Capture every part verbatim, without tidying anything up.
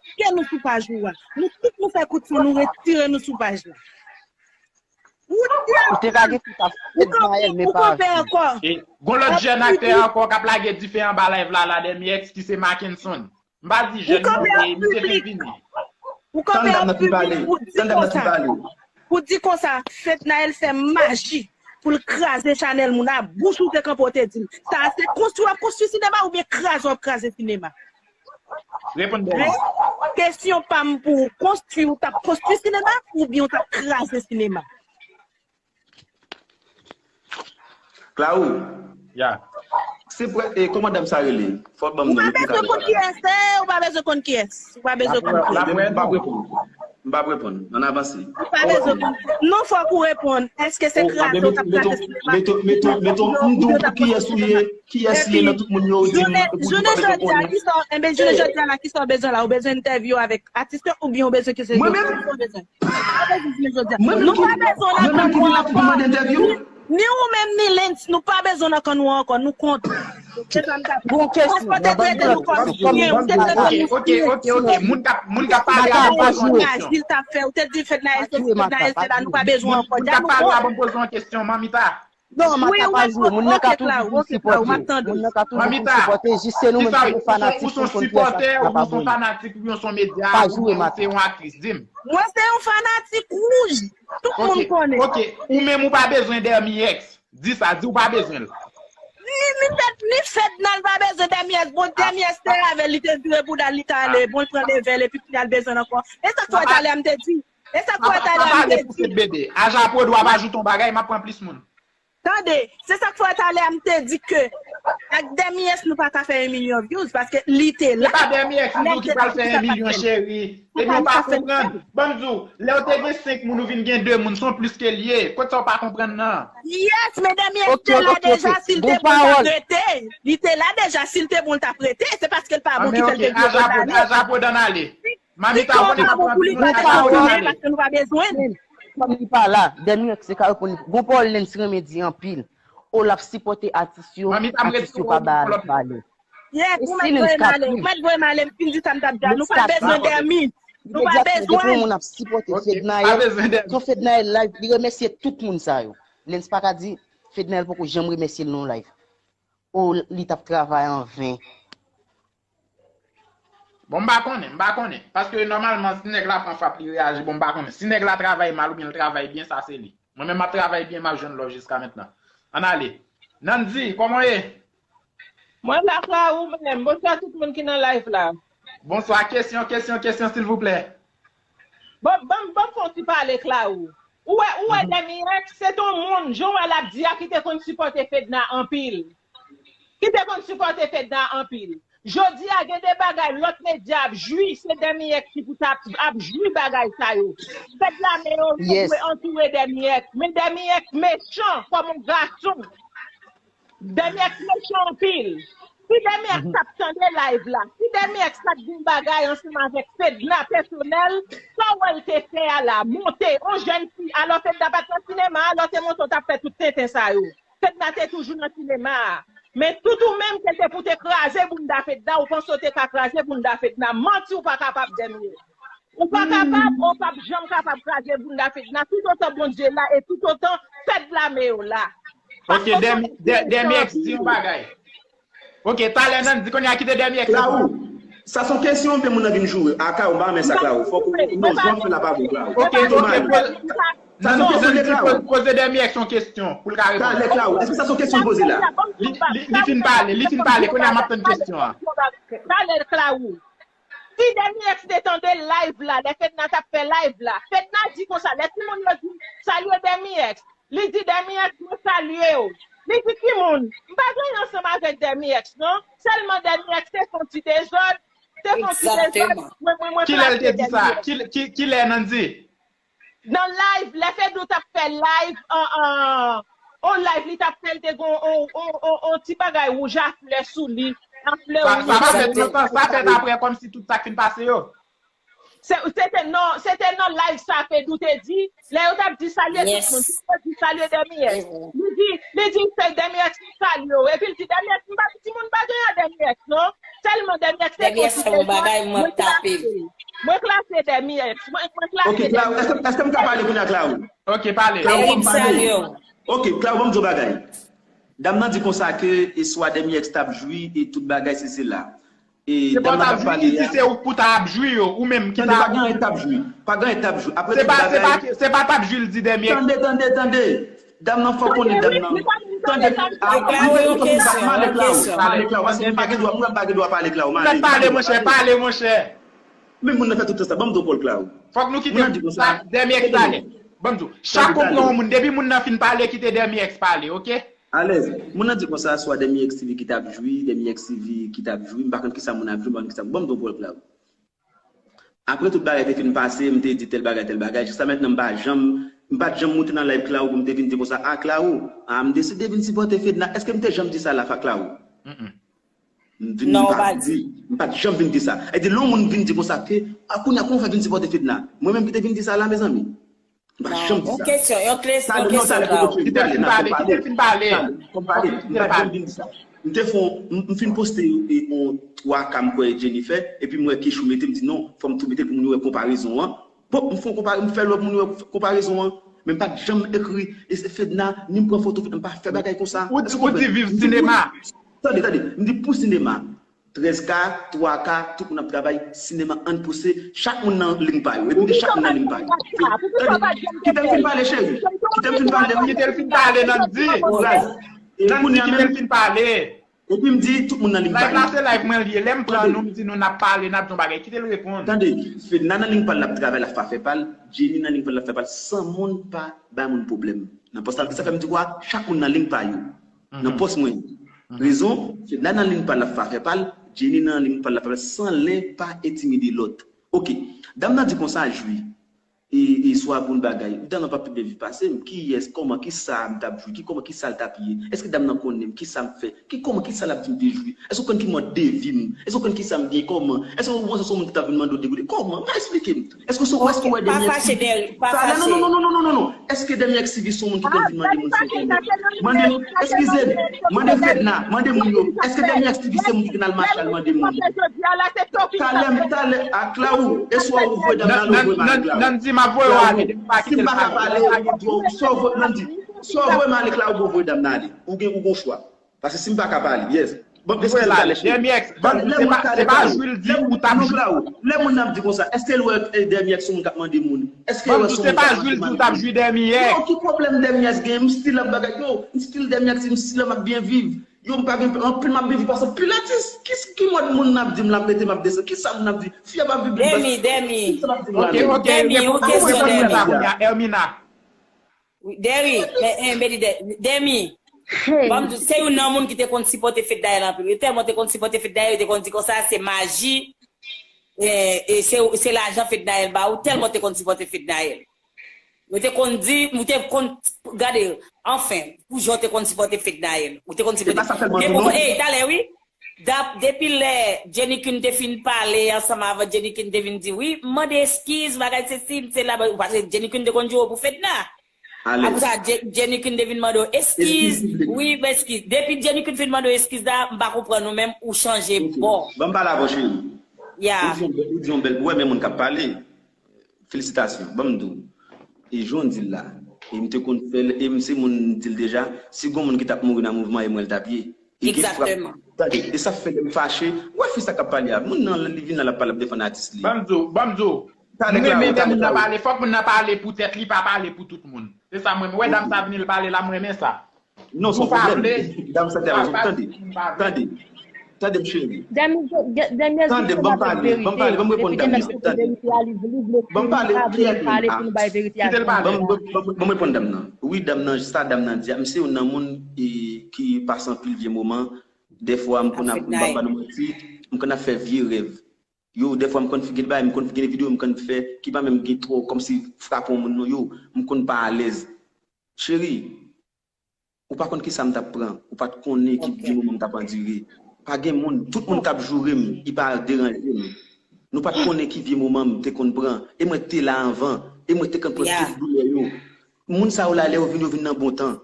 Retire nou sou paj ou a. Nou tout nou fè kout san, nou retire nou sou paj la. Ou di a Ou te ka gen tout a Fednaelle, men pa vi. Gon lòt jèn aktè ankò k ap lage dife anba live la, la Demi X, ki se Mackenson. M pa di jèn non, men misye fin vini. Ou kanpe an piblik, ou di konsa. Ou di konsa, Fednaelle fè maji pou l kraze chanèl moun a. Bouch ou te kanpe, ou te di l. Sa a se konstwi w ap konstwi sinema oubyen kraze w ap kraze sinema? Reponn byen. Kesyon pa m pou ou, konstwi ou t ap konstwi sinema oubyen ou t ap kraze sinema? Claro. Ya. Se prè, e, kòman dam sa rele? Fò w ban m non li pou m ka reponn. Ou pa bezwen konn kiyès se, ou pa bezwen konn kiyès. Ou pa bezwen konn kiyès. M p ap reponn. M p ap reponn. Ann avanse. Ou pa bezwen konn. Non, fòk ou reponn. Èske se kraze ou t ap kraze sinema? Mete w m di w pou kiyès ou ye, kiyès li ye nan tout moun yo, ou di m pou pa bezwen konnen. Enben, jounen jodi a la, kisa w bezwen la? Ou bezwen entèvyou avèk atis yo oubyen ou bezwen ki se... Mwen menm? Mwen menm ki vin la pou mande entèvyou? Ni ou menm ni Lens, nou pa bezwen nan kan nou ankò, nou kont. Bon kesyon. Ok, ok, ok, ok. Moun k ap, moun k ap pale a ban m poze yon kesyon. Ou te di Fednaelle se, Fednaelle se la, nou pa bezwen ankò. Moun k ap pale a ban m poze yon kesyon, Mamita. Non, Mata pa jwe, moun nan ka toujou vin sipòte. Moun nan ka toujou vin sipòte, jis se nou menm ki nou fanatik pou konn kiyès k ap ap voye. Pa jwe, Mata. Se yon aktris, di m. Mwen se yon fanatik wouj. Tout moun konnen. Ok, ou menm ou pa bezwen Demi X. Di sa, di ou pa bezwen l. Ni, ni Fed, ni Fedna l pa bezwen Demi X. Bon, Demi X te avè l, li te vire bouda l, li t ale. Bon, l pran leve l, epi kounye a l bezwen l ankò. E sa k fè w t ale a m te di. E sa k fè w t ale a m te di. Aja Prodou ap ajoute yon bagay, m ap pran plis moun. Tande, se sa k fè w t ale a m te di ke ak Demi X nou pa ka fè yon milyon views, paske li te la. Se pa Demi X m di w ki pral fè yon milyon, cheri. Ebyen w pa konprann. Ban m di w, lè w te gen senk moun, ou vin gen de moun, se yon plis ke l ye. Kot sa w pa konprann nan? Yes, men Demi X te la deja, si l te bon, l t ap rete. Li te la deja, si l te bon, l t ap rete. Se paske l pa bon ki fè l te vire bòt la. Aja Prodou ann ale. Mamita, ou konnen m ap pran plis pawòl ann ale. Paske nou pa bezwen l. Kòm li pa la, Demi X se ka reponn li. Gon pawòl Lens renmen di anpil. O l ap sipòte atis yo, atis yo pa ba l valè. Yes, ou mèt voye m ale, ou mèt voye m ale, m fin di sa m t ap di a. Nou pa bezwen Demi. Nou pa bezwen. Depi yon moun ap sipòte Fednaelle, son Fednaelle live, li remèsye tout moun sa yo. Lens pa ka di Fednaelle poko janm remèsye l nan yon live. O li t ap travay an ven. Bon, m pa konnen, m pa konnen. Paske nòmalman, si nèg la pran frap, li reyaji. Bon, m pa konnen. Si nèg la travay mal oubyen l travay byen, sa se li. Mwen menm m ap travay byen, m ap jwenn love jiska mentnan. Ann ale. Nandy, kòman w ye? Mwen la, Claro, ou menm? Bonswa tout moun ki nan live la. Bonswa. Kesyon, kesyon, kesyon, silvouplè. Bon, ban m, ban m fè yon ti pale, Claro. Ou wè, ou wè Demi X, se t on moun, jan w wè l ap di a, ki te konn sipòte Fedna anpil. Ki te konn sipòte Fedna anpil. Jodi a, gen de bagay lòt medya ap jwi, se Demi X ki pou t ap, ap jwi bagay sa yo. Fedna men yo, yo dwe antoure Demi X. Men Demi X mechan kòm yon gason. Demi X mechan anpil. Si Demi X t ap tande live la, si Demi X t ap di yon bagay ansanm avèk Fedna pèsonèl, sa w wè l te fè a la, monte yon jèn fi, alò Fedna pa t nan sinema a, lè w te monte w t ap fè tout tenten sa yo. Fedna te toujou nan sinema a. Men tout ou menm ke se pou te kraze bounda Fedna, ou panse w te ka kraze bounda Fedna. Manti, ou pa kapab, Demi X. Ou pa kapab, ou p ap janm kapab kraze bounda Fedna, toutotan Bondye la e toutotan Fedna men yo la. Ok, Demi X di yon bagay. Ok, talè Nandy, kounye a kite Demi X. Claro, sa se yon kesyon oubyen moun nan vin joure? A, Claro, m pa renmen sa, Claro. Fòk ou, non, jan w fè la pa bon, Claro. Ok, ok, Nandy, poze Demi X yon kesyon pou l ka reponn. Talè, Claro, èske sa se yon kesyon ou poze la? Li fin pale, li fin pale, kounye a m ap tann kesyon an. Talè, Claro. Si Demi X te tande live la, lè Fedna t ap fè live la, Fedna di konsa, lè timoun yo di, "Salye Demi X." Li di, "Demi X, mwen salye w." Li di, "Ki moun?" M pa gen anyen ansanm avèk Demi X, non. Sèlman Demi X te fè yon ti dezòd, te fè yon ti dezòd, mwen, mwen, mwen pa di Demi X. Kilè Nandy? Nan live, lè Fedou t ap fè live, an, an, on live li t ap fè, li te gen on, on, on, on ti bagay wouj a flè sou li. A flè wouj. Sa pa fèt lontan, sa fèt apre kòmsi tout sa k fin pase yo. Se, se te nan, se te nan live sa Fedou te di, lè yo t ap di salye tout moun, Fedou di salye Demi X. Li di, li di se Demi X ki salye w. Epi l di Demi X, m pa di timoun pa gen an Demi X, non. Tèlman Dèmi Èks te konsi deja, mwen klase. Mwen klase Dèmi Èks. Mwen, mwen klase Dèmi Èks. Ok, Claro, èske, èske m ka pale kounye a, Claro? Ok, pale. Claro, ban m pale. Ok, Claro, ban m di w bagay. Dam nan di konsa ke e swa Dèmi Èks t ap jwi e tout bagay, se, se la. E dam nan k ap pale a. Se pa w t ap jwi, si se ou k pou ta ap jwi yo, ou menm ki ta ap jwi. Tande, pa gen anyen k t ap jwi. Pa gen anyen k t ap jwi. Apre tout bagay. Se pa, se pa t ap jwi l di Dèmi Èks. Tande, tande, tande. Dam nan fò konnen dam nan. Tande, a, m ale Claro, m ale Claro, paske m pa gen dwa, m pa gen dwa pale Claro, m ale. Pale, monchè, pale, monchè. Men moun nan fè tout tan sa, ban m di w pawòl Claro. Fòk nou kite Dèmi Èks pale. Ban m di w, chak ou pran yon moun, depi moun nan fin pale, kite Dèmi Èks pale, ok? Alèz. Moun nan di konsa, swa Dèmi Èks T V ki t ap jwi, Dèmi Èks T V ki t ap jwi, m pa konn kisa moun ap jwi, m pa konn kisa. Ban m di w pawòl Claro. Apre tout bagay te fin pase, m te di tèl bagay, tèl bagay. Jiska mentnan, m pa janm, m pa t janm moute nan live Claro pou m te vin di konsa, a, Claro, a, m deside vin sipòte Fedna. Èske m te janm di sa la, Claro? M vin, m pa t di, m pa t janm vin di sa. E di, lè yon moun vin di konsa ke, a, kounye a, kòman w fè vin sipòte Fedna? Mwen menm ki te vin di sa la, mezanmi? M pa janm di sa. Yon kesyon, yon kesyon, Claro. Kite l fin pale, kite l fin pale. Fò m pale, m pa t janm vin di sa. M te fè yon, m, m fin poste yon, yon twa ka m kwè Jenny fè, epi m wè Kechou mete, m di non, fò m tou mete l pou moun yo wè konparezon an. Bon, m fè yon konpa-, m fè lòt moun yo wè konparezon an. Men m pa t janm ekri, e se Fedna, ni m pran foto Fedna, m pa fè bagay konsa. Ou, ou di viv sinema. Tande, tande, m di pou sinema. Trèz ka, twa ka, tout moun ap travay, sinema ann pouse, chak moun nan liy pa yo. Epi m di chak moun nan liy pa yo. Tande, kite m fin pale, cheri. Kite m fin pale, wi. Kite l fin pale, Nandy. Nandy, kite l fin pale. Epi m di tout moun nan liy pa yo. Live la se live mwen l ye. Lè m pran nou, m di nou n ap pale, n ap di yon bagay. Kite l reponn. Tande, Fedna nan liy pa l, l ap travay, l ap fè pa l. Jenny nan liy pa l, l ap fè pa l. San moun pa bay moun pwoblèm. Nan pòs la, se sa fè m di w a, chak moun nan liy pa yo. Nan pòs mwen. Rezon, Fedna nan liy pa l, l ap fè pa l, Jenny nan liy pa l, l ap fè pa l, san len pa entimide lòt. Ok, dam nan di konsa, jwi. E, e swa pou n bagay. Dam nan pa pi byen viv pase m. Kiyès, kòman, kisa m t ap jwi, ki kòman, kisa l t ap ye? Èske dam nan konnen m, kisa m fè? Ki kòman, kisa l ap vin dejwi? Èske w konn ki mòd de vi m? Èske w konn kisa m gen kòman? Èske w panse se yon moun ki t ap vin mande w degoute? Kòman? Ma eksplike m. Èske w, èske w wè Dèmi Èks T V? Pa fache, Dèmi, pa fache. Non, non, non, non, non, non, non. Èske Dèmi Èks T V se yon moun ki konn vin mande moun si yo konn? Mande, eskize m, mande Fedna, mande moun yo. Èske Dèmi Èks T V se moun ki konn al mache al mande moun? Talè m, talè, a Claro, e swa ou voye dam nan ale, ou voye m ale Claro. Nandy, m ap voye w ale, depi pa kite l pale. Sa w voye, Nandy, sa w voye m ale Claro, ou voye dam nan ale. Ou gen, ou gen chwa. Paske si m pa ka pale, yes. Bon, eskize m, talè cheri. Dèmi Èks, se pa, se pa jwi l di ou t ap jwi. Lè moun nan ap di konsa, èske l wè, eh, Dèmi Èks se yon moun k ap mande moun? Èske l wè se yon moun k ap mande moun? Ban m di w, se pa jwi l di ou t ap jwi Dèmi Èks. Yo, ki pwoblèm Dèmi Èks gen? M still ap bagay, yo, m still Dèmi Èks, m still ap byen viv. Yo, m pa gen anpil, m ap byen viv pase anpil atis. Ki, ki mòd moun nan ap di m l ap rete, m ap desann? Kisa moun nan ap di? Fi a p ap viv byen pase. Dèmi, Dèmi. Kisa l ap di m la? Ok, ok, Dèmi, yon kesyon, Dèmi. Ermina. Wi, Dèmi, men, men, men, Dèmi, Dèmi. Ban m di w, se youn nan moun ki te konn sipòte Fednaelle anpil. Yo tèlman te konn sipòte Fednaelle, yo te konn di konsa, se maji, e, e se, se lajan Fednaelle ba ou, tèlman te konn sipòte Fednaelle. Yo te konn di, yo te konn, gade, anfen, pou jan w te konn sipòte Fednaelle. Ou te konn sipòte. Se pa sa sèlman tou, non. Men, ey, talè, wi. Dap-, depi lè Jenny Queen te fin pale ansanm avè Jenny Queen te vin di, wi, m mande eskiz, bagay sesi, m se la, paske Jenny Queen te konn jwe pou Fedna. Apre sa, Je-, Jenny Queen te vin mande w eskiz, wi, m eskiz. Depi Jenny Queen fin mande w eskiz la, m pa konprann ou menm, ou chanje bò. Ban m pale avè w, cheri. Ya. Ou di yon bèl, ou di yon bèl, ou wè men moun k ap pale. Felisitasyon. Ban m di w. E jan w di l la. E m te konn fè l, e m se moun m di l deja, si gon moun ki t ap mouri nan mouvman, e mwen l t ap ye. E gen frap. Egzakteman. Tande, e sa fè lè m fache, w wè fi sa k ap pale a, moun nan, li vin la, l ap pale, l ap defann atis li. Ban m di w, ban m di w. M renmen lè moun nan pale, fòk moun nan pale pou tèt li, pa pale pou tout moun. Se sa mwen, m wè dam sa vini, l pale la, m renmen sa. Non, se yon pwoblèm. Dam sa te avè, tande, tande, tande m cheri. Tande, ban m pale, ban m pale, ban m reponn dam nan. Tande. Ban m pale, kiyès menm? Ban m, ban m, ban m reponn dam nan. Wi, dam nan, sa dam nan di a, m se youn nan moun, e, ki pase anpil vye moman. Dèfwa, m konn ap, m p ap ba nou manti, m konn ap fè vye rèv. Yo, dèfwa, m konn fè gen bagay, m konn gen videyo, m konn fè, ki pa menm gen twò, kòmsi frape yon moun, non, yo, m konn pa alèz. Cheri, ou pa konn kisa m t ap pran, ou pa t konnen ki vye moman m t ap andire. Pa gen moun, tout moun k ap joure m, li pa deranje m. Nou pa t konnen ki vye moman m te konn pran, e mwen k te la anvan, e mwen k te konn pran tout doulè yo. Moun sa yo la, lè yo vin, yo vin nan bon tan.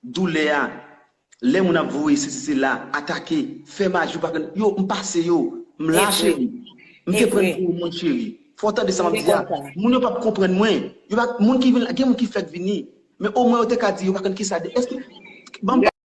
Doulè a, Lè moun ap voye sesi sela, atake, fè maji, ou pa konn, yo, m pase yo, m la cheri. M te pran pou ou, moun cheri. Fò w tande sa m ap di a. Moun yo p ap konprann mwen. Yo pa, moun ki vin, gen moun ki fèk vini. Men omwen yo te ka di, yo pa konn kisa de. Èske, ban m